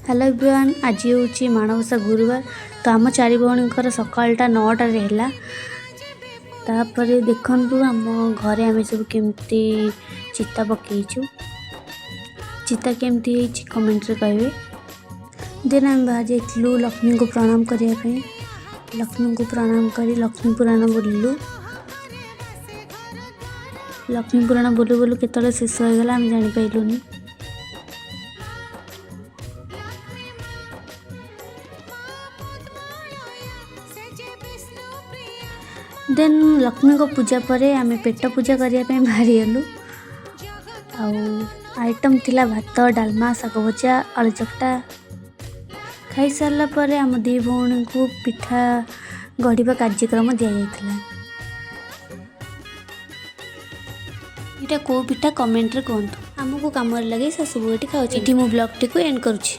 Hello everyone, ଆଜି ହେଉଛି ମାଣବସା ଗୁରୁବାର। ତ ଆମ ଚାରି ଭଉଣୀଙ୍କର ସକାଳଟା 9ଟାରେ ହେଲା। ତାପରେ ଦେଖନ୍ତୁ, ଆମ ଘରେ ଆମେ ସବୁ କେମିତି ଚିତା ପକେଇଛୁ। ଚିତା କେମିତି ହେଇଛି କମେଣ୍ଟରେ କହିବେ। ଦେନ୍ ଆମେ ବାହାରି ଯାଇଥିଲୁ ଲକ୍ଷ୍ମୀଙ୍କୁ ପ୍ରଣାମ କରିବା ପାଇଁ। ଲକ୍ଷ୍ମୀଙ୍କୁ ପ୍ରଣାମ କରି ଲକ୍ଷ୍ମୀ ପୁରାଣ ବୁଲିଲୁ। ଲକ୍ଷ୍ମୀ ପୁରାଣ ବୁଲୁ ବୁଲୁ କେତେବେଳେ ଶେଷ ହୋଇଗଲା, ଆମେ ଜାଣିପାରିଲୁନି। ଦେନ୍ ଲକ୍ଷ୍ମୀଙ୍କ ପୂଜା ପରେ ଆମେ ପେଟ ପୂଜା କରିବା ପାଇଁ ବାହାରିଗଲୁ। ଆଉ ଆଇଟମ୍ ଥିଲା ଭାତ, ଡାଲମା, ଶାଗ ଭଜା, ଆଳୁ ଚକଟା। ଖାଇସାରିଲା ପରେ ଆମ ଦୁଇ ଭଉଣୀଙ୍କୁ ପିଠା ଗଢ଼ିବା କାର୍ଯ୍ୟକ୍ରମ ଦିଆଯାଇଥିଲା। ଏଇଟା କେଉଁ ପିଠା, କମେଣ୍ଟରେ କୁହନ୍ତୁ। ଆମକୁ କାମରେ ଲଗାଇ ଶାଶୁ ବୋହୂ ଏଠି ଖାଉଛି। ଏଠି ମୁଁ ବ୍ଲଗ୍ଟିକୁ ଏଣ୍ଡ କରୁଛି।